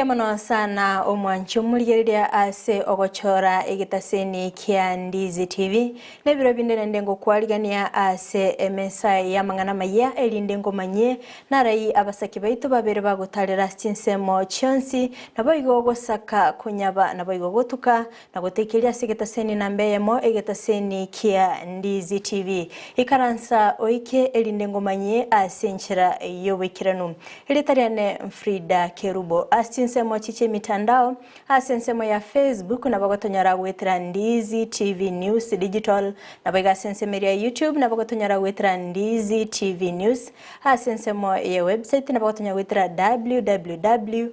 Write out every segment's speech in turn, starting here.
Mbuya mono sana omwanchi omorigereria ase ogochora egetaseni kia Ndizi TV. Nebiro binde naende ngokwarigania ase emesa y'amang'ana amayia erinde ngomanyie narai abasaki baito babere bagotarera ase chinsemo chionsi, naboigo gosaka konyaba naboigo gotuka na gotekeria ase egetaseni namba eyemo egetaseni kia Ndizi TV. Ikaransa oike erinde ngomanyie ase enchera y'oboikeranu. Erieta riane Frida Kerubo. Ase chinsemo echi chi'emitandao, ase ensemo ya Facebook nabo gotonyora goetera Ndizi TV News Digital, naboigo ase ensemo eria ya YouTube nabo gotonyora goetera Ndizi TV News, ase ensemo ye website nabo gotonyora goetera www.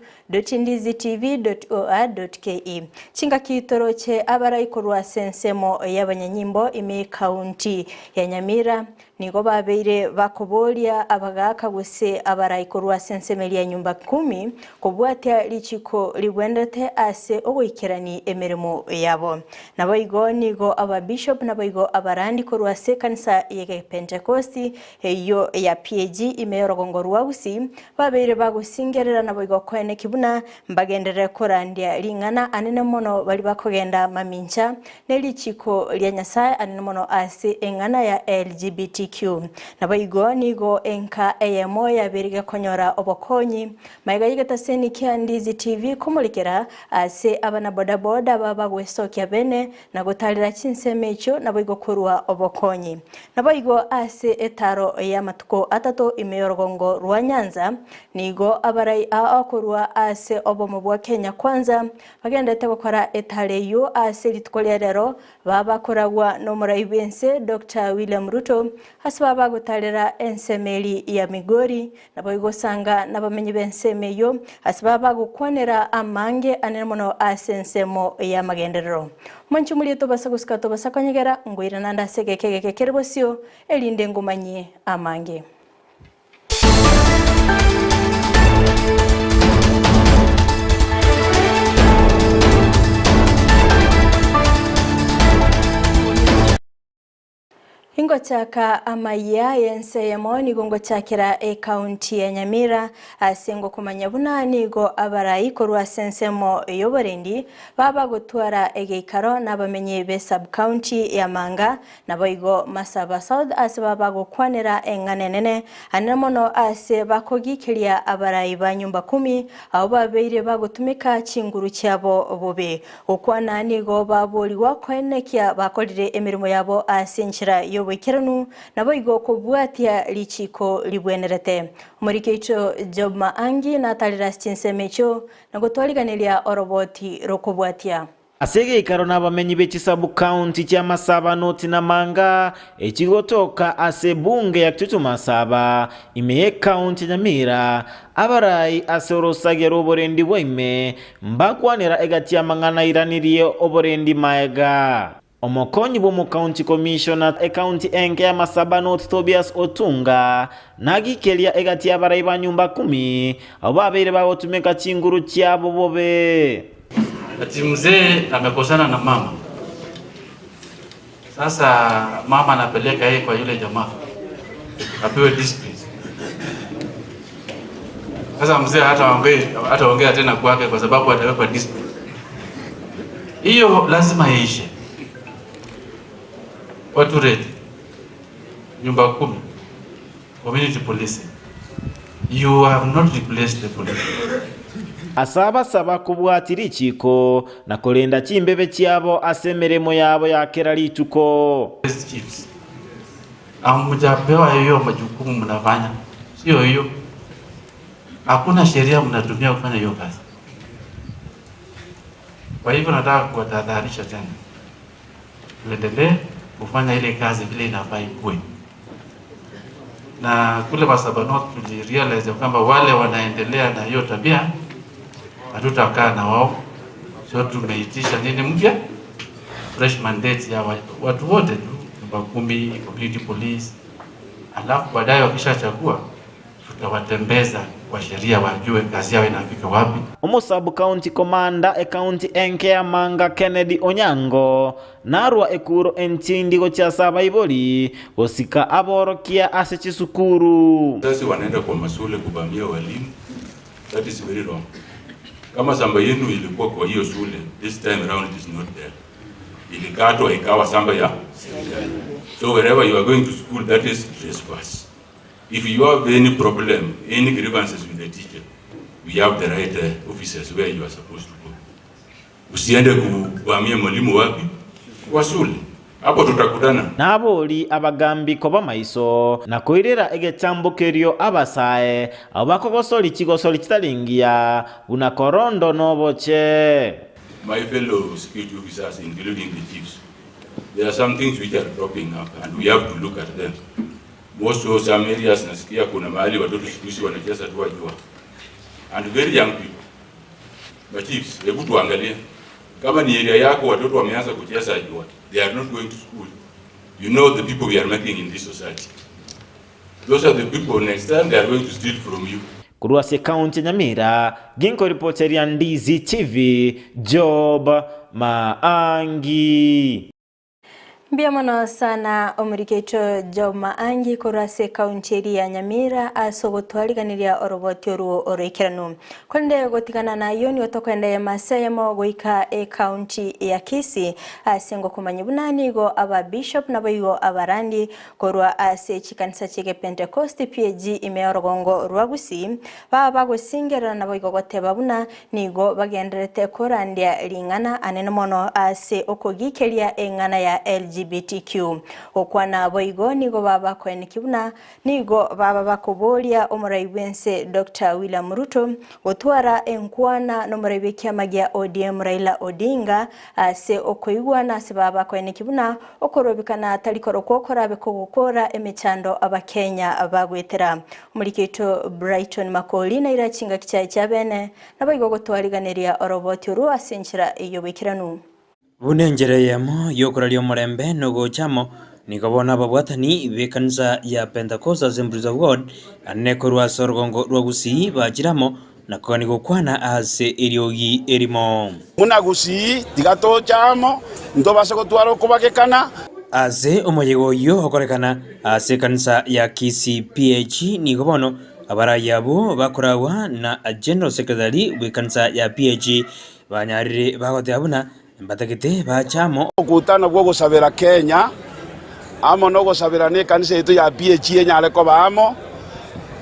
Ndizitv.or.ke. Chingaki toroche abarai korwa ase ensemo y'abanyanyimbo ime ekaunti ya Nyamira nigo babeire bakoboria abagaaka gose abarai korwa ase ensemo eria nyumba kumi kobwatia richiko rigwenerete ase ogoikerani emeremo yabo. Naboigo nigo ababishop naboigo abarandi korwa ase ekanisa y'egepentekosti Eyio ya PAG ime y'orogongo rwa Gusii, babeire bagosingerera naboigo koeneki buna mbagenderere korandia ring'ana anene mono baria bakogenda mamincha ne richiko ria Nyasae anene mono ase eng'ana ya LGBTQ. Naboigo nigo enka eyemo yabeire gekonyora obokonyi magega y'egetaseni kia Ndizi TV komorekera ase abana bodaboda babagwesokia bene na gotaarera chinsemo echio naboigo korua obokonyi. Naboigo ase etaaro y'amatuko atato ime y'orogongo rwa Nyanza, nigo abarai aa korwa ase obomo bwa Kenya Kwanza bagenderete gokora etaaro eyio ase rituko ria rero baba koragwa nomorai bw'ense Doctor William Ruto ase baba gotaarera ensemo eri ya Migori Naboigo sanga nabamenyi b'ensemo eyio, ase baba bagokwanera amange anene mono ase ensemo y'amagenderero. Mwanche morie tobasa gosika tobasa konyegera, ngoirana ande ase egeka egeke kere bosio, erinde ngomanyie amange. Ingochaka amayia y'ense eyemo nigo ngochakera ecounty ya Nyamira ase ngokomanya buna nigo abarai korwa ase ensemo y'oborendi baba gotwara egeikaro nabamenyi be sub county ya Manga naboigo Masaba South ase baba gokwanera eng'ana enene anene mono ase bakogikeria abarai ba nyumba kumi abwo babeire bagotumeka chinguru chiabo bobe. Gokwana nigo baborigwa koenekia bakorire emeremo yabo ase enchera y'oboikeranu, naboigo kobwatia richiiko ribwenerete. Omoriki oito Job Maangi natarire ase chinsemo echio na gotwariganeria oroboti rokobwatia. Ase egeikaro nabamenyi be chisabukaunti chia Masaba, North na Manga, echigotoka ase ebunge ya Kitutu Masaba, ime y'ekaunti ya Nyamira, abarai ase orosagia rw'oborendi bwa ime Mbakwanera egati y'amang'ana airanirie oborendi maega. Omokonyi bw'omokaunti commissioner ekaunti enke ya Masaba North Tobias Otunga nagikeria egati y'abarai ba nyumba kumi abwo babeire bagotumeka chinguru chiabo bobe. Ati mzee amekosana na mama. Sasa mama anapeleka yeye kwa yule jamaa apewe discipline. Sasa mzee hata tena kwake kwa sababu atawekwa discipline. Hiyo lazima iishe. Watu ready. Nyumba kumi. Community policing. You have not replaced the police. Ase abasaba kobwatia richiiko na korenda chimbebe chiabo ase emeremo yabo ya kera rituko. Chiefs. Hamjapewa hiyo majukumu mnafanya, sio hiyo. Hakuna sheria mnatumia kufanya hiyo kazi. Kwa hivyo nataka kuwatahadharisha tena, tuendelee kufanya ile kazi vile inafaa ikue na kule Masaba North tulirealize kwamba wale wanaendelea na hiyo tabia hatutakaa na wao, so tumeitisha nini mpya, fresh mandate ya watu wote tu, nyumba kumi, community police, alafu baadaye wakishachagua tutawatembeza kwa sheria wajue kazi yao inafika wapi. Omosabu County Commander ekaunti enke ya Manga Kennedy Onyango narwa ekuro entindi gochia ase abaibori gosika aborokia ase chisukuru. Wazazi wanaenda kwa mashule kuvamia walimu, that is very wrong. Kama samba yenu ilikuwa kwa hiyo shule, this time round it is not there. Ilikatwa ikawa samba ya serikali. So wherever you are going to school, that is trespass. If you have any problem, any grievances with the teacher, we have the right officers where you are supposed to go. Usiende kuvamia mwalimu wapi? Kwa shule. Hapo tutakutana. Nabori abagambi koba maiso, na koirera egechambo kerio abasae, abwo bakogosori chigosori chitari ngiya, buna korondo noboche. My fellow security officers including the chiefs, there are some things which are cropping up and we have to look at them. More so some areas nasikia kuna mahali watoto siku hizi wanacheza tu wajua. And very young people. Ma chiefs, hebu tuangalie. Kama ni area yako watoto wameanza kucheza jua, they are not going to school. You know the people we are making in this society. Those are the people next time they are going to steal from you. Korwa ase ekaunti ya Nyamira, ginkoripoteria Ndizi TV, Job Maangi. Mbuya mono sana omoriki oito Job Maangi korwa ase ekaunti eria ya Nyamira ase ogotwariganeria oroboti orwo oroikeranu. Korende gotigana nayio nigo tokoenda eyemo ase eyemo goika ekaunti ya Kisii ase ngokomanya buna nigo aba Bishop naboigo abarandi Korwa ase chikanisa chi'Egepentekosti PAG ime y'orogongo rwa Gusii, baba bagosingerera naboigo goteba buna nigo bagendererete korandia ring'ana anene mono ase okogikeria eng'ana ya LGBTQ. Gokwana boigo nigo baba bakoenekia buna nigo baba bakoboria omorai bw'ense Doctor William Ruto gotwara enkwana nomorai bw'ekiama gia ODM Raila Odinga ase okoigwana ase baba bakoenekia buna Okorobekana tari korokwo korabe kogokora emechando Abakenya bagoetera. Omoriki oito Brighton Makori naira chingaki chiaye chia bene, naboigo gotwariganeria oroboti orwo ase enchera y'oboikeranu. Buna enchera eyemo y'okoraria omorembe na ogocha amo, nigo bono ababwatani b'ekanisa ya Pentecostal Assemblies of God ane korwa ase orogongo rwa Gusii bachire amo Na kogania gokwana ase eriogi erimo. Buna Gusii, tiga toche amo, ntobase gotwara okobagekana. Ase omoyega oyio okorekana ase ekanisa ya Kisii PAG nigo bono abarai abwo bakoragwa na General Secretary bw'ekanisa ya PAG banyarire bagoteba buna mbatagete bache amo. Omokutano bw'ogosabera Kenya amo nogosabera nekanisa yaito ya PAG enyare koba amo,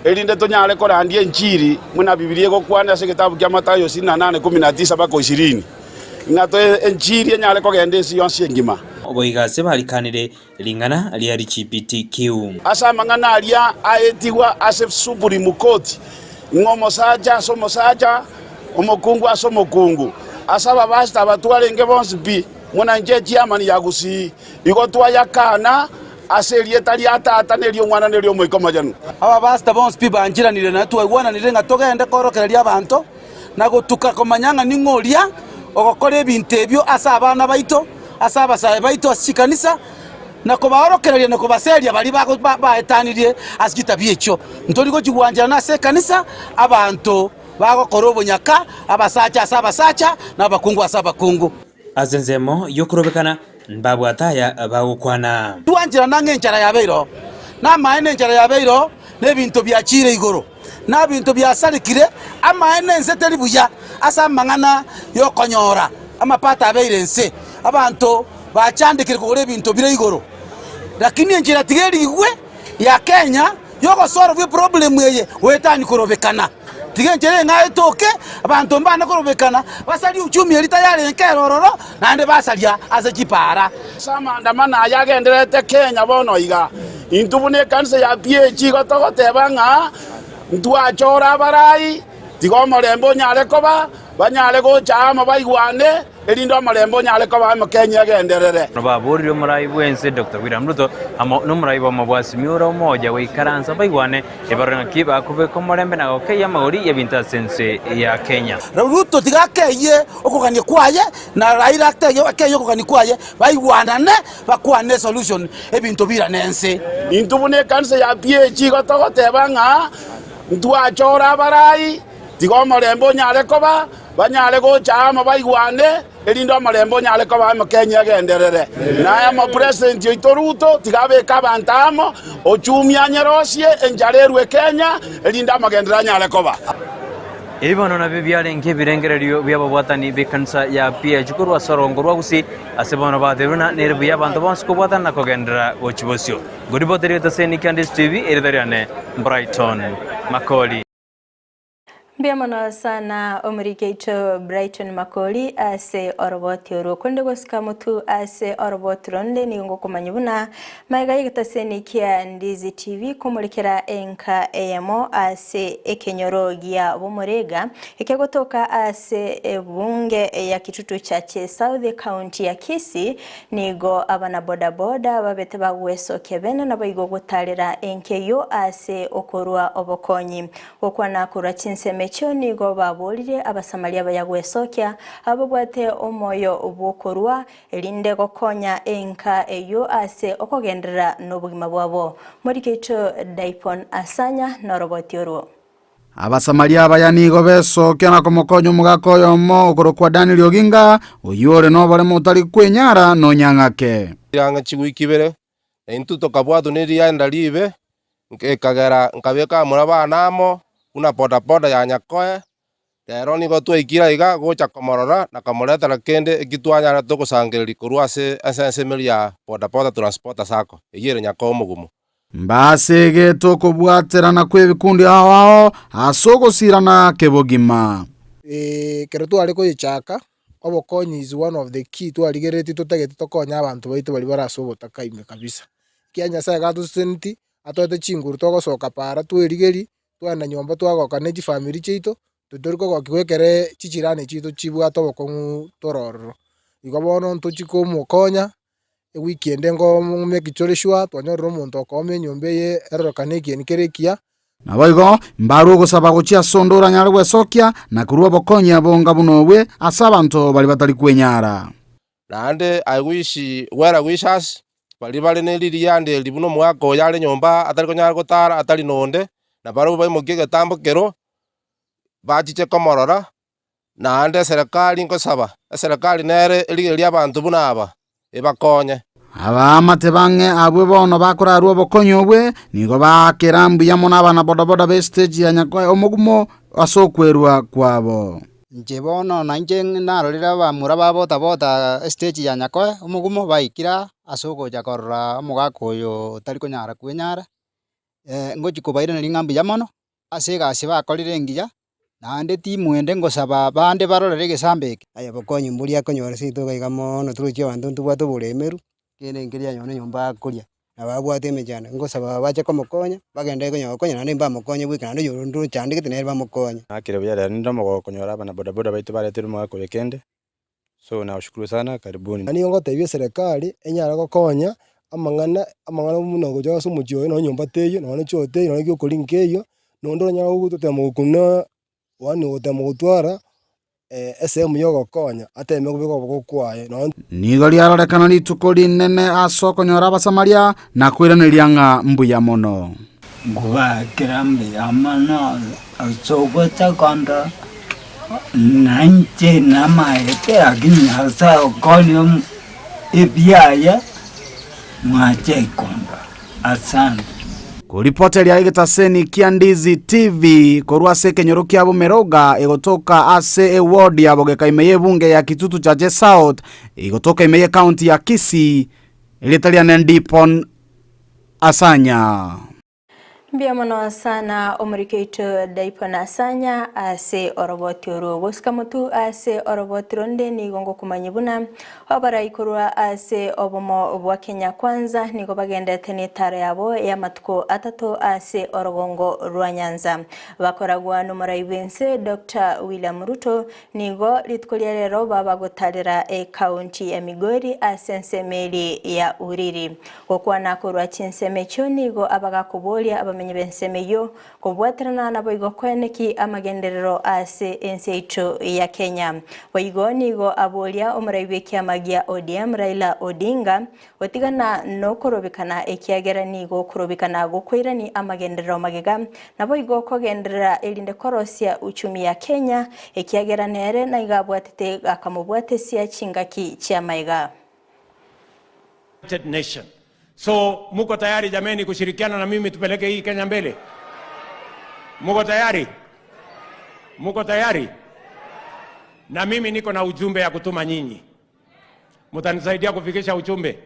erinde tonyare korandia enchiri buna Bibilia egokwana ase egetabu kia Mathayo 28:19 mpaka 20, ng'a toe enchiri enyare kogenda ense yonsi engima. Boigo ase barikanire ring'ana ria LGBTQ. Ase amang'ana aria aetigwa ase Supreme Court, ng'a omosacha ase omosacha, omokungu ase omokungu, ase abapastor aba twarenge bonsi pi, buna inche echairman ya Gusii, igo twayakana ase erieta ria Tata, na eri'Omwana, na eri'Omoika Omochenu. Abapastor bonsi pi banchiranire naye twaigwananire ng'a togende korokereria abanto, na gotuka komanya ng'a ning'o oria ogokora ebinto ebio ase abana baito, ase abasae baito ase chikanisa, na kobaorokereria na kobaseria baria baetanirie ase chitabia echio. Ntori gochigwancherana ase ekanisa abanto bagokora obonyaka, abasacha ase abasacha, na abakungu ase abakungu. Ase ensemo y'okorobekana mbabwate aya bagokwana. Twancherana ng'a enchara yabeire oo, namaene enchara yabeire oo, na ebinto biachiire igoro, na ebinto biasarekire, amaene ense teri buya ase amang'ana y'okonyora amapato abeire ense, abanto bachandekire kogora ebinto bire igoro. Lakini enchera tiga erigwe ya Kenya y'ogosolve eproblem eye goetania korobekana. Tiga enchera eng'ao etoke, abanto mbane korobekana, basarie uchumi eria tayarenge ere ororo, naende basaria ase chipaara. Ase amaandamano aya agendererete Kenya bono iga, intwe buna ekanisa ya PAG igo togoteba ng'a ntwachore abarai, tiga omorembe onyare koba, banyare gocha amo baigwane, erinde omorembe onyare koba amo Kenya egenderere. Baboririe omorai bw'ense Doctor William Ruto amo nomorai bw'amabwasi Miura Umoja goikaransa baigwane ebarore ng'aki bakobeka omorembe na gokeyia amagori y'ebinto ase ense ya Kenya. Ruto tiga akeyie okogania kwaye na Raila akeyie okogania kwaye baigwanane bakwane esolution ebinto birane ense. Intwe buna ekanisa ya PAG igo togoteba ng'a ntwachore abarai, tiga omorembe onyare koba, banyare gocha amo baigwane, erinde omorembe onyare koba amo Kenya egenderere. Naye omopresident oito Ruto tiga abeke abanto amo, ochumi anyerosie, enchara erwe Kenya, erinde amagenderero anyare koba. Ebi bono nabio biarenge ebirengererio bi'ababwatani b'ekanisa ya PAG korwa ase orongo rwa Gusii, ase bono batebiwe buna nere buya abanto bonsi kobwatana na kogenderera gochia bosio. Ngoriboteri etaseni kia Ndizi TV, erieta riane Brighton Makori. Mbuya mono sana omoriki oito Brighton Makori ase oroboti orwo. Konde gosika motu ase oroboti ronde nigo ngokomanya buna magega y'egetaseni kia Ndizi TV komorekera enka eyemo ase ekenyoro gia Bomorega ekegotoka ase ebunge ya Kitutu Chache South county ya Kisii nigo abana boda boda babete bagwesokia bene naboigo gotarera enka eyio ase okorua obokonyi. Gokwana korwa chinsemo echio nigo baborire Abasamaria abaya gwesokia, ababwate omoyo bw'okorua, erinde gokonya enka eyio ase okogenderera nobogima bwabo. Morike oito Daipon Asanya noroboti orwo. Abasamaria abaya nigo besokia na komokonya omogaka oyomo okorokwa Daniel Oginga, oyio ore noboremo otari kwenyara nonya ng'ake. Chianga chigwiki ibere, na intwe tokabwatwa ne rianda riibe, ekagera nkabeka abamura bane amo, buna bodaboda ya Nyakoe. Rero nigo twaikire aiga gocha komorora na komoretera kende eki twanyarete gosangereria korwa ase ensemo eria ya Bodaboda Transporter Sacco, eyio ere Nyakoe omogumo. Mbasegete okobwaterana kw'ebikundi ao ao ase ogosirana kebogima. Ekero tware koyechaka, obokonyi is one of the key twarigereretie totagete tokonye abanto baito baria bare ase obotaka ime kabisa. Ekiagera Nyasaye iga atoseseneti, atoete chinguru togosoka paara twerigerie, twagenda nyomba twagoka ne chifamiri chiaito, totori kogokigwa ekere chichirani chiaito chibwate obokong'u tore ororo. Igo bono ntochi komokonya, ewiki ende nko make tore sure twanyorire omonto okooma enyomba eye erorokane ekieni kere ekiya. Naboigo mbarwe ogosaba gochia ase onde oranyare gwesokia na korua obokonyi abonga buna obwe ase abanto baria batari kwenyara. Naende I wish well wishers baria bare ne ririanda eri buna omogaka oyo are nyomba atari konyara gotara atari na onde, na barabwo baimokie egetambo kero, bachiche komorora, naende eserekari nkosaba, eserekari nere erigererie abanto buna aba, ebakonye. Abaamate bang'e abwo bono bakorarua obokonyi obwe, nigo baakera mbuya mono abanabodaboda b'esiteji ya Nyakoe omogumo ase okwerua kwabo. Inche bono nainche narorire abamura ba bodaboda esiteji ya Nyakoe omogumo baikire aa ase ogocha korora omogaka oyo otari konyara kwenyara, ngochia kobairaneria ng'a mbuya mono, ase egasi bakorire engiya, naende timwende ngosaba abande barorere egesambe eke. Aye obokonyi mboria akonyora seito iga iga mono torochi abanto ntobwate oboremeru, kende nkeria anyore nyomba akoria, nabo abwate emechando, ngosaba bache komokonya, bagende konya gokonya naende mbamokonye bweka naende oyonde ochandegete nere bamokonye. Nakire buya rero ninde omogoko konyora abana bodaboda baito bareterwe omogaka oyo kende, so nawashukuru sana karibuni. Na nigo ngotebia eserekari enyare gokonya amang'ana amang'ana buna gocha ase omochie oyo nonye nyomba teiyo, nonye choo teiyo, nonye giokoria nkeiyo, nonde oranyare gotema gokuna yaani gotema gotwara esehemu ya ogokonya ateme kobeka okoboko kwaye nonye. Nigo riarorekana rituko rinene ase okonyora Abasamaria na koiraneria ng'a mbuya mono. Ngobaakera mbuya mono ase ogocha kondora, na inche namaete lakini Nyasae okonya ebiaye mwache kondora. Asante. Koripoteria egetaseni kia Ndizi TV korwa ase ekenyoro kia Bomeroga egotoka ase eward ya Bogeka ime y'ebunge ya Kitutu Chache South egotoka ime y'ecounty ya Kisii, erieta riane Ndipon Asanya. Mbuya mono sana omoriki oito Daipon Asanya ase oroboti orwo. Gosika motu ase oroboti ronde nigo ngokomanyia buna abarai korwa ase obomo bwa Kenya Kwanza nigo bagendete netaro yabo y'amatuko atato ase orogongo rwa Nyanza. Bakoragwa nomorai bwense Doctor William Ruto nigo rituko ria rero babagotarera ekaunti ya Migori ase ensemo eri ya Uriri. Gokwana korwa chinsemo echio nigo abagakoboria abamenyi b'ensemo eyio kobwaterana naboigo koeneki amagenderero ase ense yaito ya Kenya. Boigo nigo aboria omorai bw'ekiama gia ODM Raila Odinga gotigana nokorobekana ekiagera nigo okorobekana gokoirani amagenderero magega naboigo kogenderera erinde korosia uchumi ya Kenya ekiagera nere naiga abwatete akamobwatesia chingaki chi'amaiga. Nation. So muko tayari jameni kushirikiana na mimi tupeleke hii Kenya mbele? Muko tayari? Muko tayari? Na mimi niko na ujumbe ya kutuma nyinyi, mtanisaidia kufikisha ujumbe?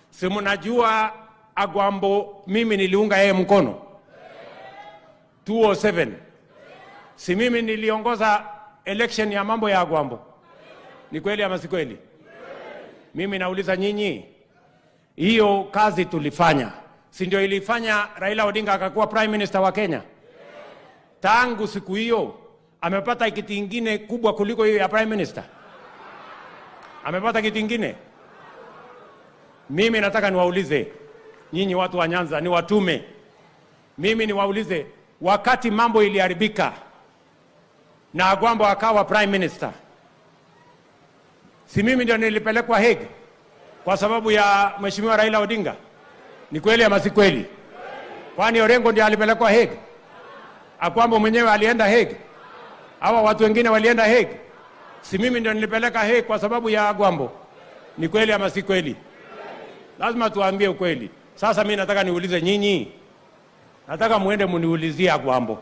Si mnajua Agwambo mimi niliunga yeye mkono 207 si mimi niliongoza election ya mambo ya Agwambo? Ni kweli ama si kweli? Mimi nauliza nyinyi, hiyo kazi tulifanya, si ndio ilifanya Raila Odinga akakuwa prime minister wa Kenya? Tangu siku hiyo amepata kiti ingine kubwa kuliko hiyo ya prime minister? Amepata kiti ingine? Mimi nataka niwaulize nyinyi watu wa Nyanza, ni watume mimi niwaulize, wakati mambo iliharibika na Agwambo akawa prime minister, si mimi ndio nilipelekwa Hague kwa sababu ya mheshimiwa Raila Odinga? Ni kweli ama si kweli? Kwani Orengo ndio alipelekwa Hague? Agwambo mwenyewe alienda Hague? Hawa watu wengine walienda Hague? Si mimi ndio nilipeleka Hague kwa sababu ya Agwambo? Ni kweli ama si kweli? Lazima tuambie ukweli. Sasa mimi nataka niulize nyinyi, nataka muende muniulizie Agwambo.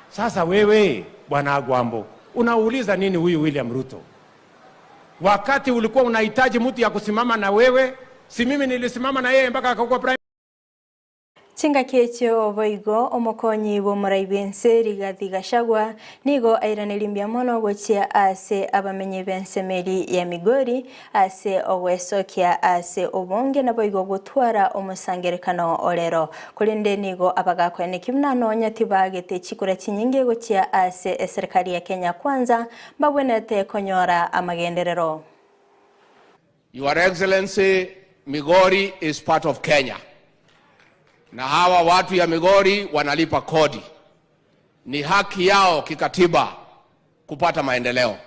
Sasa wewe bwana Agwambo, unauliza nini huyu William Ruto? Wakati ulikuwa unahitaji mtu ya kusimama na wewe, si mimi nilisimama na yeye mpaka akakuwa prime Chingaki echio boigo omokonyi bw'omorai bw'ense Rigathi Gachagua nigo airaneri mbuya mono gochia ase abamenyi b'ensemeri ya Migori ase ogwesokia ase obonge naboigo gotwara omosangerekano orero korende nigo abagakoeneki buna nonya tibagete chikura chinyinge gochia ase eserikali ya Kenya Kwanza mbabwenete konyora amagenderero. Your Excellency, Migori is part of Kenya. Na hawa watu ya Migori wanalipa kodi. Ni haki yao kikatiba kupata maendeleo.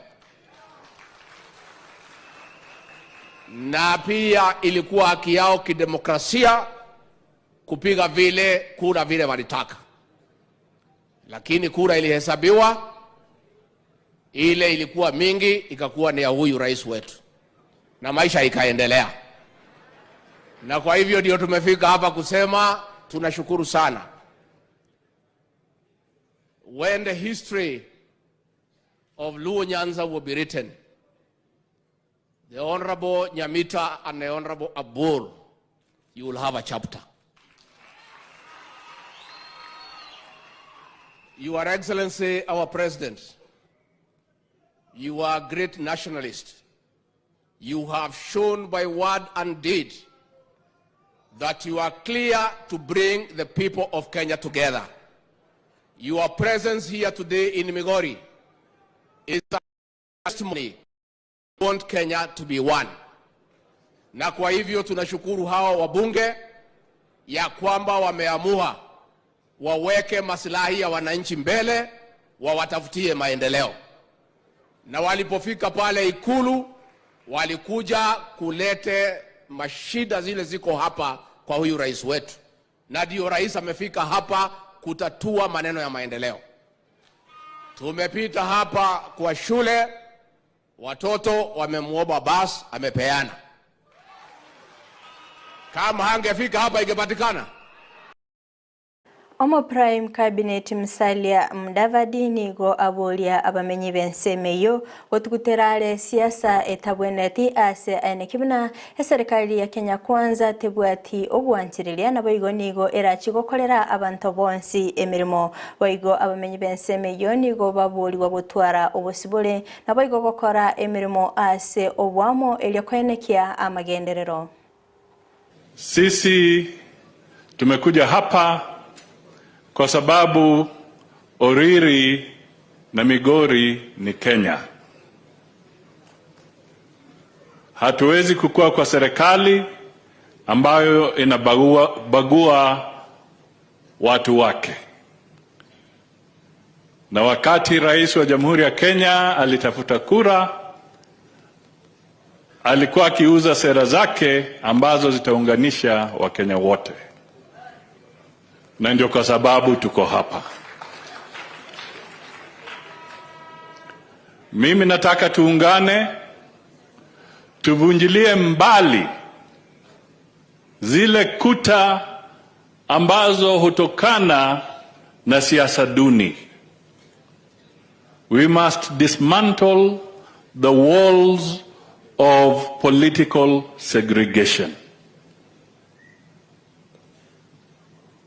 Na pia ilikuwa haki yao kidemokrasia kupiga vile kura vile walitaka. Lakini kura ilihesabiwa, ile ilikuwa mingi ikakuwa ni ya huyu rais wetu, na maisha ikaendelea. Na kwa hivyo ndio tumefika hapa kusema tunashukuru sana. When the history of Luo Nyanza will be written, the Honorable Nyamita and the Honorable Abur, you will have a chapter. Your Excellency, our President, you are a great nationalist. You have shown by word and deed that you are clear to bring the people of Kenya together. Your presence here today in Migori is a testimony. We want Kenya to be one. Na kwa hivyo tunashukuru hawa wabunge ya kwamba wameamua waweke maslahi ya wananchi mbele, wawatafutie maendeleo. Na walipofika pale Ikulu walikuja kulete mashida zile ziko hapa kwa huyu rais wetu, na ndio rais amefika hapa kutatua maneno ya maendeleo. Tumepita hapa kwa shule, watoto wamemwomba basi, amepeana. Kama hangefika hapa ingepatikana. Omo Prime Cabinet Musalia Mudavadi nigo aboria abamenyi b'ensemo eyo gotugutera are siasa etabweneti ase aeneki buna eserikali ya Kenya Kwanza tebwati obwanchereria naboigo nigo erachi gokorera abanto bonsi emirimo boigo abamenyi b'ensemo eyo nigo baboriwa gotwara obosibore naboigo gokora emirimo ase obwamo erio koenekia amagenderero. Sisi tumekuja hapa kwa sababu Oriri na Migori ni Kenya. Hatuwezi kukua kwa serikali ambayo inabagua bagua watu wake. Na wakati rais wa Jamhuri ya Kenya alitafuta kura, alikuwa akiuza sera zake ambazo zitaunganisha Wakenya wote, na ndio kwa sababu tuko hapa. Mimi nataka tuungane, tuvunjilie mbali zile kuta ambazo hutokana na siasa duni. We must dismantle the walls of political segregation.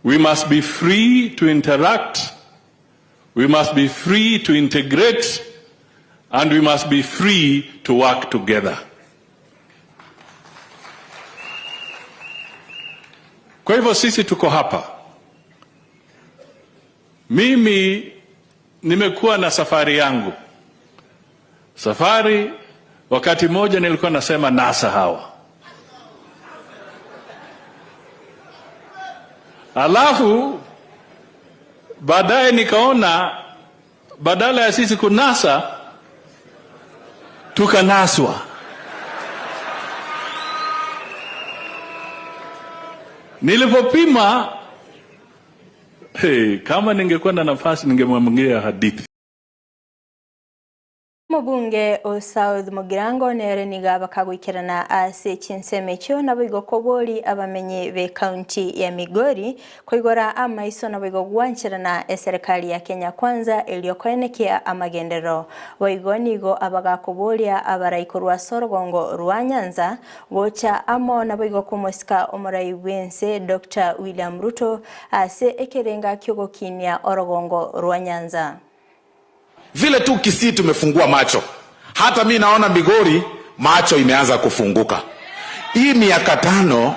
We must be free to interact, we must be free to integrate, and we must be free to work together. Kwa hivyo sisi tuko hapa. Mimi nimekuwa na safari yangu. Safari wakati mmoja nilikuwa nasema NASA hawa. Alafu baadaye nikaona badala ya sisi kunasa tukanaswa. Nilipopima hey, kama ningekuwa na nafasi ningemwambia hadithi. Omobunge o South Mugirango nere nigo abakagoikerana ase chinsemo echio naboigo kobori abamenyi be county ya Migori koigora amaiso naboigo gwancherana eserikali ya Kenya Kwanza eriokoenekia amagenderero. Boigo nigo abagakoboria abarai korwa ase orogongo rwa Nyanza gocha amo naboigo komosika omorai bwense Dr. William Ruto ase ekerenga kiogokinia orogongo rwa Nyanza. Vile tu Kisii tumefungua macho, hata mi naona Migori macho imeanza kufunguka. Hii miaka tano,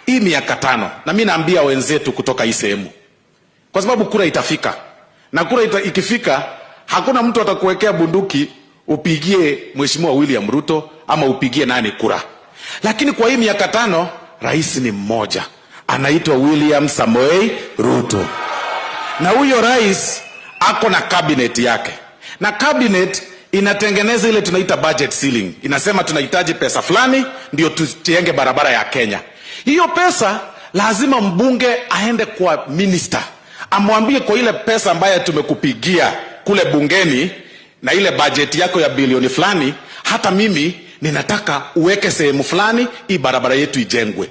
hii miaka tano, na mi naambia wenzetu kutoka hii sehemu, kwa sababu kura itafika na kura ita, ikifika hakuna mtu atakuwekea bunduki upigie Mheshimiwa William Ruto ama upigie nani kura, lakini kwa hii miaka tano rais ni mmoja, anaitwa William Samoei Ruto, na huyo rais ako na cabinet yake, na cabinet inatengeneza ile tunaita budget ceiling. Inasema tunahitaji pesa fulani ndio tujenge barabara ya Kenya. Hiyo pesa lazima mbunge aende kwa minister amwambie, kwa ile pesa ambayo tumekupigia kule bungeni na ile bajeti yako ya bilioni fulani, hata mimi ninataka uweke sehemu fulani hii barabara yetu ijengwe.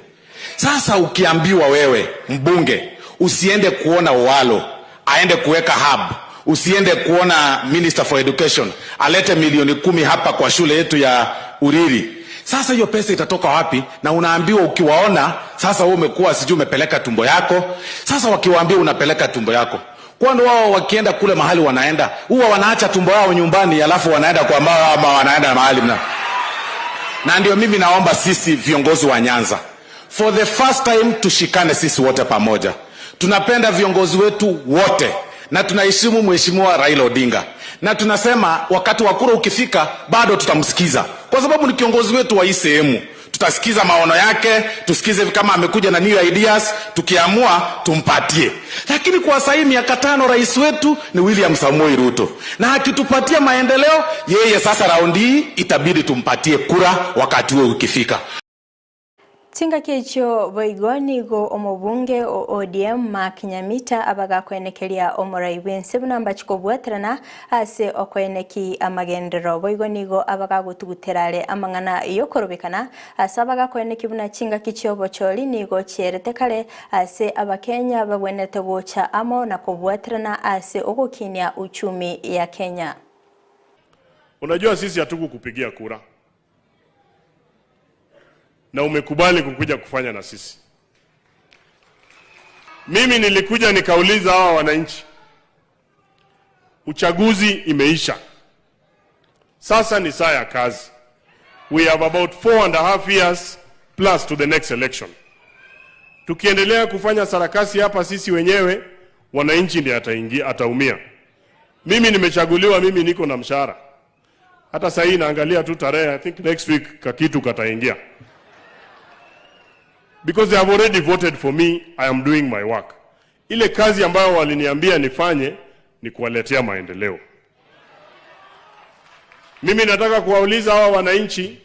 Sasa ukiambiwa wewe mbunge usiende kuona Owalo aende kuweka hub, usiende kuona Minister for Education alete milioni kumi hapa kwa shule yetu ya Uriri. Sasa hiyo pesa itatoka wapi? Na unaambiwa ukiwaona sasa, wewe umekuwa sijui umepeleka tumbo yako. Sasa wakiwaambia unapeleka tumbo yako, kwani wao wakienda kule mahali wanaenda huwa wanaacha tumbo yao nyumbani, alafu wanaenda kwa mama ama wanaenda mahali mna. Na ndio mimi naomba sisi viongozi wa Nyanza, for the first time tushikane sisi wote pamoja. Tunapenda viongozi wetu wote na tunaheshimu Mheshimiwa Raila Odinga, na tunasema wakati wa kura ukifika, bado tutamsikiza kwa sababu ni kiongozi wetu wa hii sehemu. Tutasikiza maono yake, tusikize kama amekuja na new ideas, tukiamua tumpatie. Lakini kwa sasa hii miaka tano, rais wetu ni William Samoei Ruto, na akitupatia maendeleo yeye, sasa raundi hii itabidi tumpatie kura wakati huo ukifika. Chingaki echio boigo nigo omobunge o ODM Mark Nyamita abagakwenekeria omorai bwense buna mbachikobwaterana ase okweneki amagenderero boigo nigo abagagotuguterare amang'ana yokorobekana ase abagakweneki buna chingaki chiobochori nigo chierete kare ase abakenya babwenerete gocha amo na kobwaterana ase ogokinia uchumi ya Kenya. Unajua sisi hatukukupigia kura na umekubali kukuja kufanya na sisi. Mimi nilikuja nikauliza hawa wananchi, uchaguzi imeisha, sasa ni saa ya kazi. We have about 4.5 years plus to the next election. Tukiendelea kufanya sarakasi hapa sisi wenyewe, wananchi ndiye ataingia, ataumia. Mimi nimechaguliwa, mimi niko na mshahara. Hata sasa hii naangalia tu tarehe, I think next week kakitu kataingia because they have already voted for me, I am doing my work. Ile kazi ambayo waliniambia nifanye ni kuwaletea maendeleo. Mimi nataka kuwauliza hawa wananchi,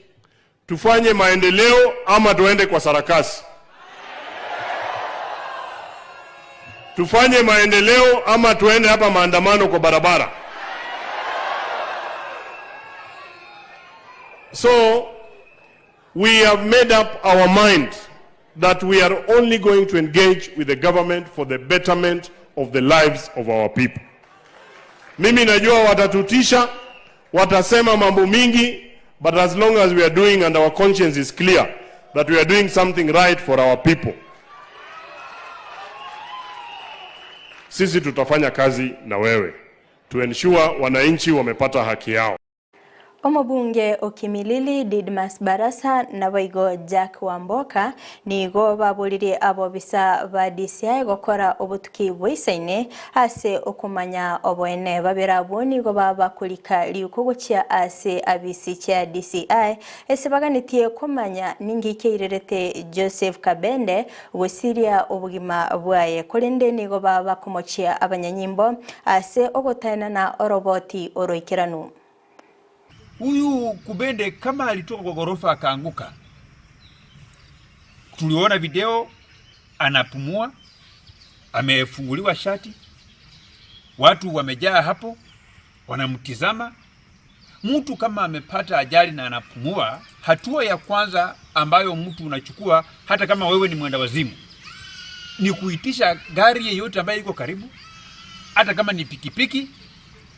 tufanye maendeleo ama tuende kwa sarakasi? Tufanye maendeleo ama tuende hapa maandamano kwa barabara? So we have made up our mind that we are only going to engage with the government for the betterment of the lives of our people. Mimi najua watatutisha, watasema mambo mingi, but as long as we are doing and our conscience is clear that we are doing something right for our people, sisi tutafanya kazi na wewe to ensure wananchi wamepata haki yao. Omobunge o Kimilili Didmas Barasa naboigo Jack Wamboka nigo baboririe abobisa ba DCI gokora obotuki bwaisaine ase okomanya oboene. Babere abwo nigo babakorika riuko gochia ase abisi chia DCI ase baganetie komanya ninki keirerete Joseph Kabende gosiria obogima bwaye. Korende nigo babakomochia abanyanyimbo ase ogotaenana oroboti oroikeranu. Huyu Kubende kama alitoka kwa ghorofa akaanguka, tuliona video anapumua, amefunguliwa shati, watu wamejaa hapo wanamtizama. Mtu kama amepata ajali na anapumua, hatua ya kwanza ambayo mtu unachukua hata kama wewe ni mwenda wazimu ni kuitisha gari yeyote ambayo iko karibu, hata kama ni pikipiki,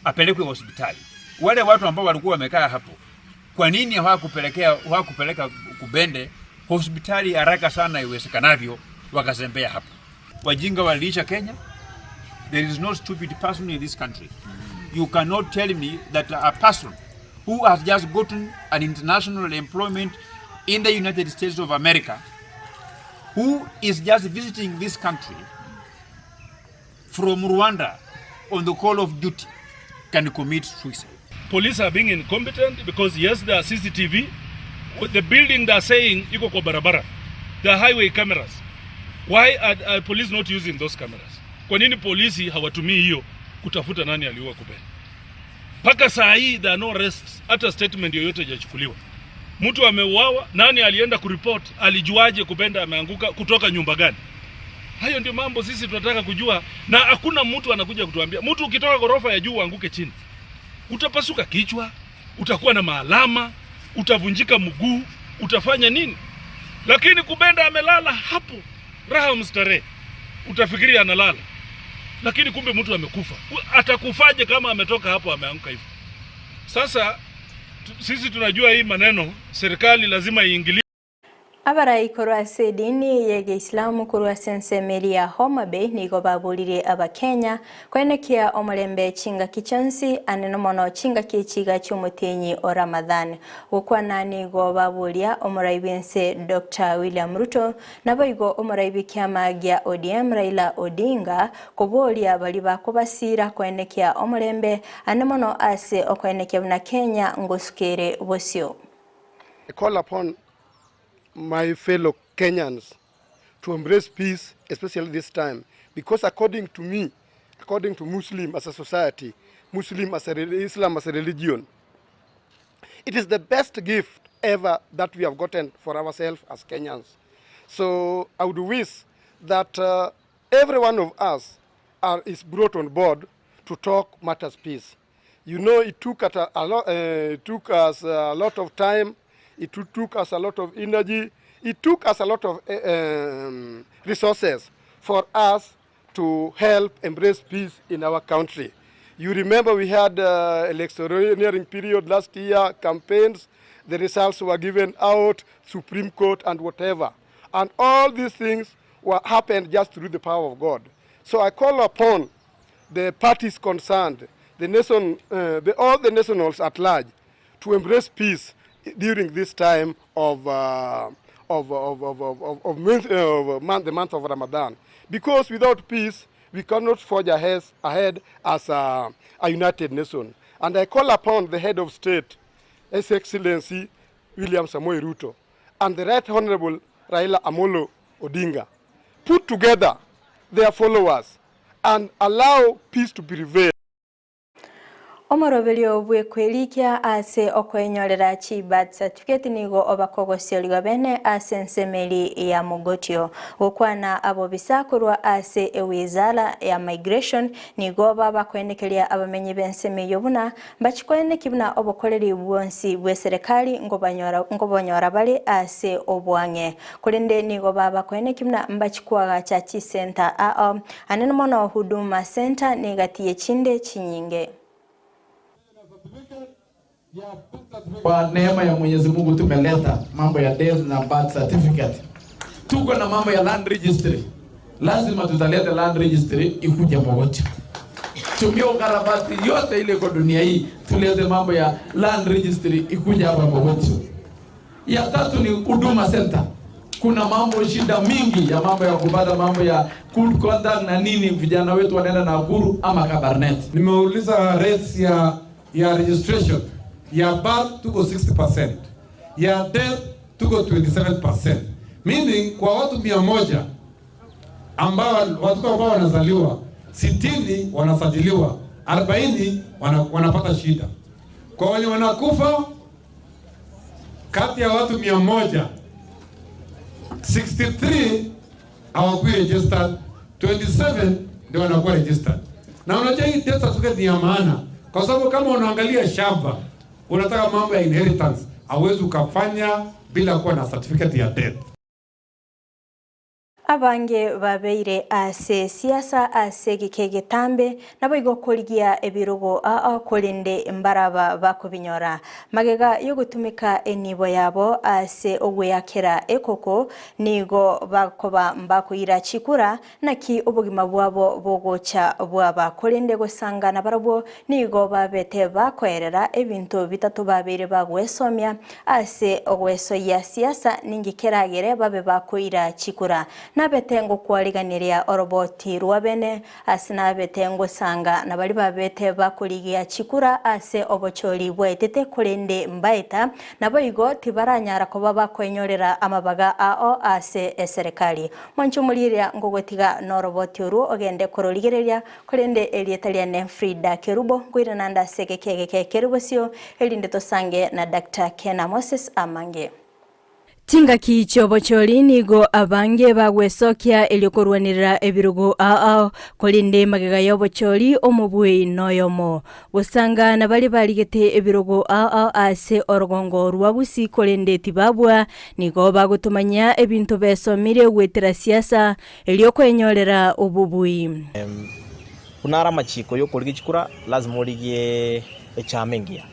apelekwe hospitali. Wale watu ambao walikuwa wamekaa hapo, kwa nini hawakupelekea hawakupeleka Kubende hospitali haraka sana iwezekanavyo, wakazembea hapo? Wajinga waliisha Kenya. There is no stupid person in this country. You cannot tell me that a person who has just gotten an international employment in the United States of America, who is just visiting this country from Rwanda on the call of duty, can commit suicide. Police are being incompetent because yes, there are CCTV. The building they are saying iko kwa barabara. There are highway cameras. Why are, are police not using those cameras? Kwa nini polisi hawatumii hiyo kutafuta nani aliua Kubena? Mpaka saa hii there are no arrests, hata statement yoyote haijachukuliwa. Mtu ameuawa, nani alienda kuripoti? Alijuaje Kubenda ameanguka kutoka nyumba gani? Hayo ndio mambo sisi tunataka kujua, na hakuna mtu anakuja kutuambia. Mtu ukitoka ghorofa ya juu uanguke chini, utapasuka kichwa, utakuwa na maalama, utavunjika mguu, utafanya nini? Lakini Kubenda amelala hapo raha mstarehe, utafikiria analala, lakini kumbe mtu amekufa. Atakufaje kama ametoka hapo ameanguka hivyo? Sasa sisi tunajua hii maneno, serikali lazima iingilie. Abarai korwa ase edini y'Egeislamu korwa ase ensemo eria ya Homa Bay nigo baboririe Abakenya koenekia omorembe chingaki chionsi anene mono chingaki echiga chi'omotienyi o Ramadhan. Gokwana nigo baboria omorai bw'ense Doctor William Ruto naboigo omorai bw'ekiama gia ODM Raila Odinga koboria baria bakobasira koenekia omorembe ane mono ase okoenekia buna Kenya ngosukere bosio. I call upon my fellow Kenyans to embrace peace, especially this time, because according to me, according to Muslim as a society, Muslim as a, Islam as a religion, it is the best gift ever that we have gotten for ourselves as Kenyans. So I would wish that uh, every one of us are, is brought on board to talk matters peace. You know, it took, at a, a lot, uh, it took us a lot of time, it took us a lot of energy, it took us a lot of uh, um, resources for us to help embrace peace in our country. You remember we had uh, electioneering period last year, campaigns, the results were given out, Supreme Court and whatever. And all these things were happened just through the power of God. So I call upon the parties concerned, the nation, uh, the, all the nationals at large, to embrace peace during this time of, uh, of, of, of, of, of, of month, uh, month, the month of Ramadan. Because without peace, we cannot forge ahead, ahead as a, a united nation. And I call upon the head of state, His Excellency William Samoei Ruto, and the Right Honorable Raila Amolo Odinga, put together their followers and allow peace to prevail. Omoroberio bw'ekwerikia ase okoenyorera chi birth certificate nigo obakogosiorigwa bene ase ensemeri ya Mogotio. Gokwana abobisa korwa ase ewizara ya migration nigo babakoenekeria abamenyi b'ensemo eyio buna mbachikoeneki buna obokoreri bwonsi bwe serikali ngobanyora bare ase obwang'e. Korende nigo babakoeneki buna mbachikoagacha chisenta ao anene mono Huduma Center negati echinde chinyinge. Kwa neema ya Mwenyezi Mungu tumeleta mambo ya death na birth certificate. Tuko na mambo ya land registry, lazima tutaleta land registry ikuje Mogotio. Tumia ukarabati yote ile kwa dunia hii, tulete mambo ya land registry ikuje hapa Mogotio. Ya tatu ni Huduma Center. Kuna mambo shida mingi ya mambo ya kupata mambo ya good conduct na nini, vijana wetu wanaenda Nakuru ama Kabarnet. Nimeuliza rates ya ya registration ya birth tuko 60%, ya death tuko 27%, meaning kwa watu 100 ambao watoto ambao wanazaliwa 60 wanasajiliwa, 40 wana, wanapata shida. Kwa wenye wanakufa kati ya watu 100 63 hawakuwa registered, 27 ndio wanakuwa registered. Na unajua hii death certificate ni ya maana kwa sababu kama unaangalia shamba unataka mambo ya inheritance, hauwezi ukafanya bila kuwa na certificate ya death. Abange babeire ase siasa ase egeka egetambe naboigo korigia ebirogo aa korende mbaraba bakobinyora. Magega yogotumeka enibo yabo ase ogweakera ekoko nigo bakoba mbakoira chikura naki obogima bwabo bogocha bwaba korende gosanga nabarabwo nigo babete bakoerera ebinto bitato babeire bagwesomia ase ogwesoyia siasa ninki keragere babe bakoira chikura. Nabete ngokwariganiria oroboti rwa bene ase nabete ngosanga nabari babete bakorigia chikura ase obochori bwaetete korende mbaeta naboigo tibaranyara koba bakoenyorera amabaga ao ase eserekari. Mwancho moriria ngogotiga noroboti oru ogende kororigereria korende erieta riane Frida Kerubo nkoirananda ase egeke egeke kerubosio erinde tosange na Dr. Kena Moses Amange. Chingaki chi'obochori nigo abange bagwesokia erio korwanerera ebirogo ao ao, korende magega y'obochori omobui noyomo. Gosanga nabaria barigete ebirogo ao ao ase orogongo rwa Gusii korende tibabua, nigo bagotomanyia ebinto besomire goetera siasa erio kwenyorera obobui. Buna are amachiko y'okorigia chikura, lazima origie echama engiya,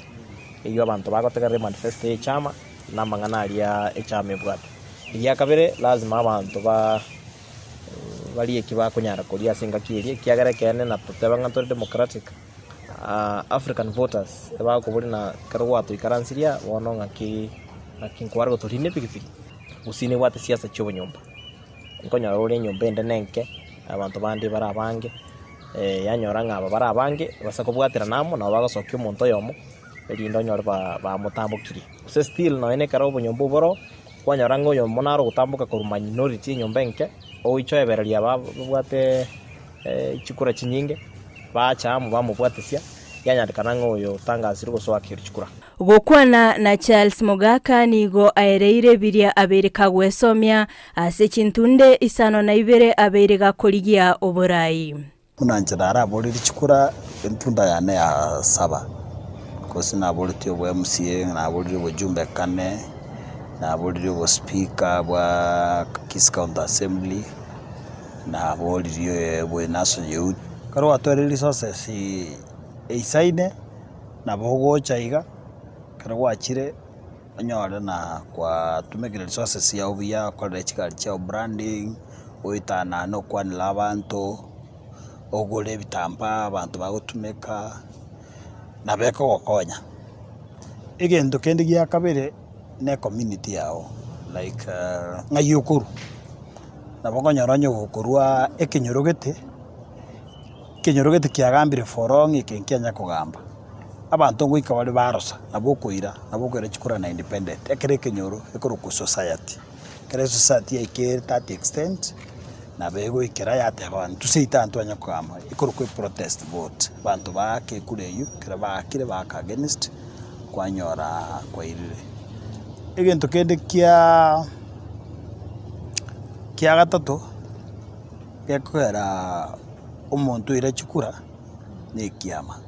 eyio abanto bagotegerera emanifesto y'echama. Na amang'ana aria echama ebwate. Egia kabere, lazima abanto ba barie eki bakonyara koria ase engaki eria, ekiagera ekeene na totebe ng'a ntore democratic, African voters ebakoboria na ekero gwatoikaransirie bono ng'aki ng'aki nkware gotorina epikipiki, gose nebwate siasa chia obonyomba. Nkonyora ore enyomba ende na enke, abanto bande bare abange, yanyora ng'a aba bare abange, basa kobwaterana amo nabo bagosokia omonto oyomo. erinde onyore bamotambokirie. Gose still nonya na ekero obonyomba oboro, kwanyora ng'a oyomo naro ogotamboka korwa minority enyomba enke, ogoicha oebereria aba babwate chikura chinyinge, bacha amo bamobwatesia, yanyarekana ng'a oyo otangasire gose oakerwe chikura. Gokwana na Charles Mogaka nigo aereire biria abeire kagwesomia ase chintunde isano na ibere abeire gakorigia oborai. Buna inche naraborerie chikura entunda yane ya saba, gose naboretie obo MCA, naboririe obojumbe kane, naboririe obospeaker bwa Kisii County Assembly, naboririe obwe National Youth. Ekero gwatwarire resources eisaine, nabo ogocha iga, ekero gwachire onyore na kwatumekire resources chiago buya, okorere chigari chiago branding. Goetanana okwanera abanto, ogore ebitambaa abanto bagotumeka, nabo ekogokonya. Egento kende gia kabere, na ecommunity yago like ng'ai okorwa, nabo okonyora onye gokorwa ekenyoro gete, ekenyoro gete kiagambire for long eke nkianya kogamba, abanto ngoika bare barosa, nabo okoira, nabo okoira chikura na independent, ekero ekenyoro ekorokwa society. Ekero esociety yaikire that extent, nabo egoikera yateba intwe seito aa ntwanye kogamba, ekorokwa eprotest vote, abanto baake ekura eywo, ekero baakire baaka against, kwanyora kwairire. Egento kende kiaaa kia gatato, gekogera omonto oira chikura, na ekiama.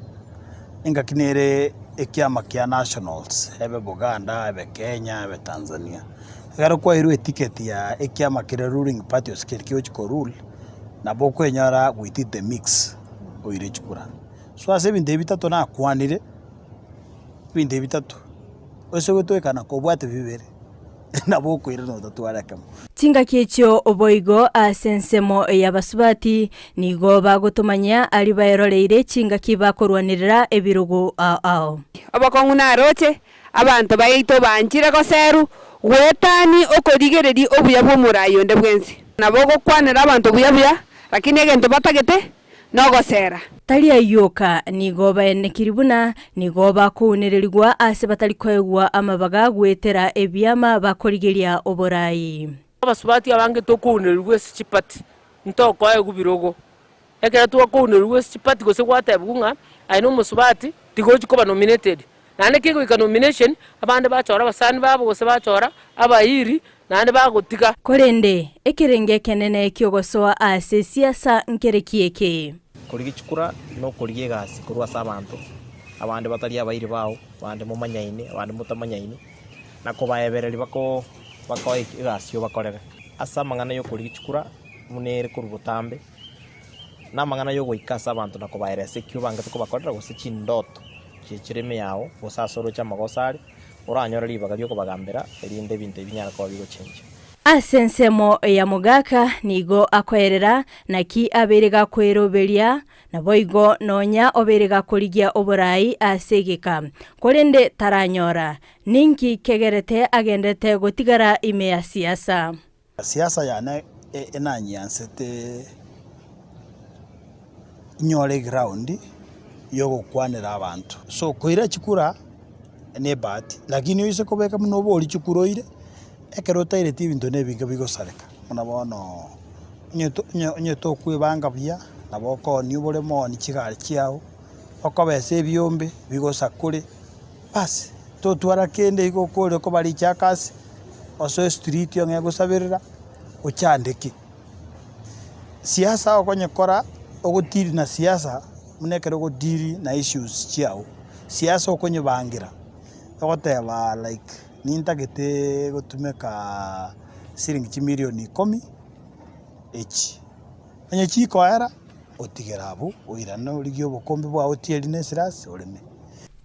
Engaki nere ekiama kia nationals, ebe Buganda, ebe Kenya, ebe Tanzania. Ekero kwairwe eticket ya ekiama keria ruling party gose keria kegochi ko rule, nabo okwenyora within the mix oire chikura. So ase ebinto ebi bitato nakwanire. Ebinto ebi bitato, ase gotoekana kobwate bibere, nabo okoirana otatware ekemo. Chingaki echio boigo ase ensemo y'abasubati nigo bagotomanyia aria baeroreire chingaki bakorwanerera ebirogo ao ao. Obokong'u naroche, abanto baito banchire goserwa, goetania okorigereria obuya bw'omorai onde bwensi. Nabo ogokwanera abanto buya buya, lakini egento batagete nogosera. Tari ayio oka, nigo baenekiri buna nigo bakounererigwa aase batari koegwa amabaga goetera ebiama bakorigeria oborai. Abasubati abange tokounererigwa ase chipati, ntokoegwa birogo. Ekero twakounererigwa ase chipati gose gwatebigwa ng'a aye na omosubati tigochi koba nominated. Naende kegoika nomination, abande bachora abasani babo gose bachora abairi naende bagotiga. Korende ekerengo ekenene ki'ogosoa ase siasa nkereki eke. Korigia chikura nokorigia egasi korwa ase abanto, abande batari abairi bao, abande momanyaine, abande motamanyaini, na kobaebereria bako bakoe egasi obakorere. Ase amang'ana y'okorigia chikura buna ere korwa botambe, na amang'ana y'ogoika ase abanto na kobaeresa ekio obangete kobakorera gose chindoto chichire ime yao, gose ase oroche amagoso are, oranyore ribaga ri'okobagambera, erinde ebinto ebi binyare koba bigochenchia. Ase ensemo ya mogaka nigo akoerera naki abeire gakweroberia, naboigo nonya obeire gakorigia oborai ase egeka, korende taranyora. Ninki kegerete agenderete gotigara ime ya siasa? Siasa yane enanyiansete inyore eground yogokwanera abanto. So koira chikura ne ebahati, lakini oise kobeka buna obori chikura oire, ekero otaireti ebinto na ebinge bigosareka. Buna bono onye to onye tokwebanga buya, nabo okoonia oboremo oonie chigari chiago, okobesa ebiombe bigosakore, basi totwara kende igo okore okoba richakasi. Osoe street ong'e gosaberera ochandeke. Siasa okonyekora ogodeal na siasa buna ekero ogodeal na issues chiago. Siasa okonyebangera ogoteba like nintagete gotumeka siringi chimilion ikomi echi, onye chikoera otigere abwo oirane origie obokombe bwao otieri na esirasi oreme.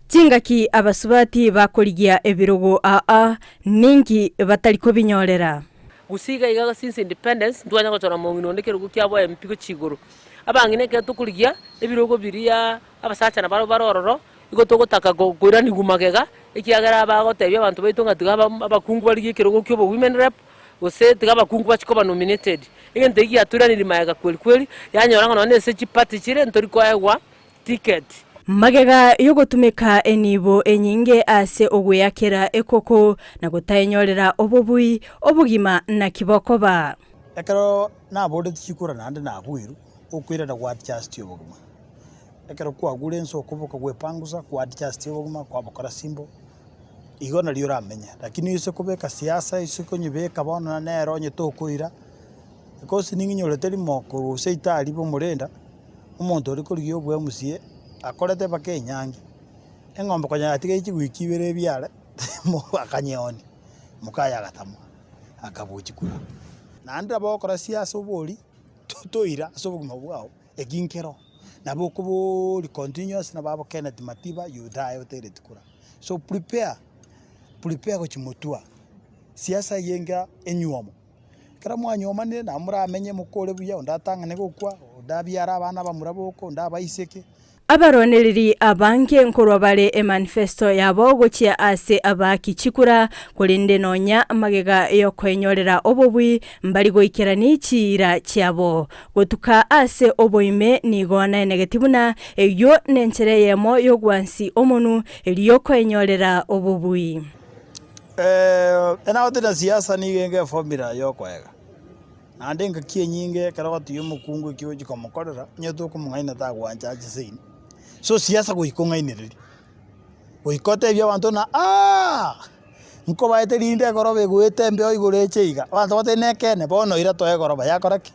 Chingaki abasubati bakorigia ebirogo aa, ninki batari kobinyorera? Gusii iga iga since independence ntwanya gochora mong'ina onde ekerogo kiabo MP gochia igoro. Abang'ina ekero tokorigia ebirogo biria abasacha nabarabwo bare ororo, igo togotaka koiranigwa magega, ekiagera bagotebia abanto baito ng'a tiga abakungu barigie ekerogo kia obo women rep, gose tiga abakungu bachie koba nominated. Egento ekio giatoiranirie magega kweri kweri, yanyora ng'a nonye na ase chiparty chire ntori koegwa ticket. Magega y'ogotumeka enibo enyinge ase ogweakera ekoko na gotaenyorera obobui, obogima naki bokoba? Ekero naboretie chikura naende nabuirwe, okoirana gwa adjust obogima. Ekero kwagure ense okoboka gwepangusa, kwa adjust obogima, kwabokora simple, igo nario oramenye. Lakini oise kobeka siasa ase konyebeka bono nere onye tokoira, because ning'inyorete rimo korwa gose itari bomorenda. Omonto ore korigia obwemusie akorete mpaka enyangi, eng'ombe konya yatigaire chiwiki ibere ebiare, akanyeonia, mokaye agatamwa, akabochia kura. Naende nabo ogokora siasa obori, toira ase obogima bwao, eki nkero, nabo okoboria continuous nabo abo Kenneth Matiba you die otaireti kura. So prepare, prepare gochia motwa, siasa eyio enga enywomo. Ekero mwanyomanire nabo moramenye mokore buya, onde atang'ane gokwa, onde abiare abana abamura boka, onde abaiseke. Abarwanereri abange nkorwa bare emanifesto yabo gochia ase abaaki chikura, korende nonya magega y'okoenyorera obobui mbari goikerani chiira chiabo. Gotuka ase oboime nigo naenegeti buna eyio nenchera eyemo y'ogwansi omonu erio y'okoenyorera obobui. Enagotera siasa nigo enga eformula ya okoega, naende engaki enyinge ekero ogotiga omokungu eki ogochia komokorera, onye tokomong'aina tagwancha ache seino. So siasa goika ong'ainererie, goika otebie abanto ng'a aah, nkobaete rinde egoroba egoeta embeo igoro eche iga, abanto bagoteba nekeene, bono ira toe egoroba yakora ki?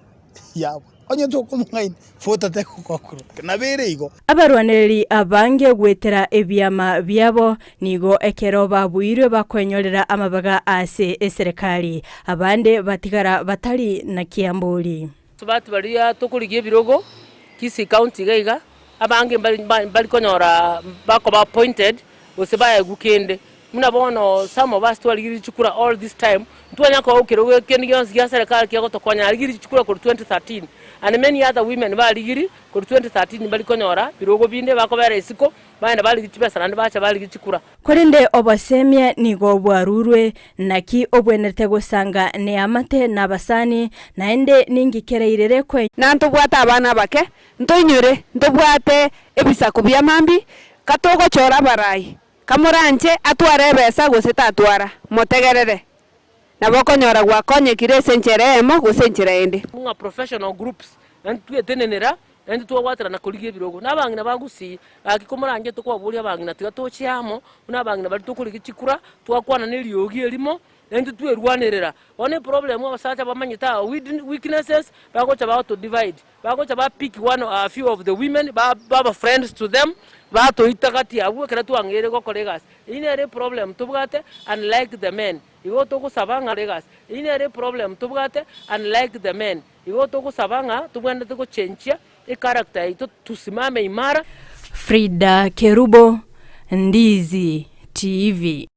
Yagwa. Onye tokomong'aina, futa tegokora. Nabo ere igo. Abarwanereri abange goetera ebiama biabo nigo ekero babuirwe bakwenyorera amabaga ase eserekari, abande batigara batari na kiambori. Abasubati baria tokorigia ebirogo Kisii County iga iga, abange mbari mbari konyora bakoba appointed. gose baegwe kende. Buna bono some of us twarigirie chikura all this time, ntwanya koa ekerogo kende gionsi gia serikali kegotokonya narigirie chikura korwa 2013 and many other women barigiri korwa 2013 mbari konyora birogo binde bakobera isiko bagenda barigia chibesa naende bacha barigia chikura. Korende obosemia nigo bwarurwe, naki obwenerete gosanga neamate na abasani, naende ninki kerairere kwe. Na ntobwate abana abake, ntoinyore ntobwate ebisaku bia mambia, katogochora abarai, Kamoranche atware ebesa gose tatwara, motegerere, nabo okonyora gwakonyekire ase enchera eyemo gose enchera ende. Ng'a professional groups naende twetenenera naende twabwaterana korigia ebirogo. Na abang'ina ba Gusii, gaki komoranche tokobaboria abang'ina tiga toche amo, buna abang'ina baria tokorigia chikura, twakwana na eriogi erimo, naintwe twerwanerera. Bono eproblem abasacha bamanyete our weaknesses, bagocha bagoto divide. Bagocha ba pick one or a few of the women ba baba friends to them, batoita gati abwo ekero twang'eire gokora egasi. Eyio nere eproblem tobwate unlike the men. Igo togosaba ng'a egasi. Eyio nere eproblem tobwate unlike the men. Igo togosaba ng'a tobwenerete gochenchia echaracter yaito tusimame imara. Frida Kerubo, Ndizi TV.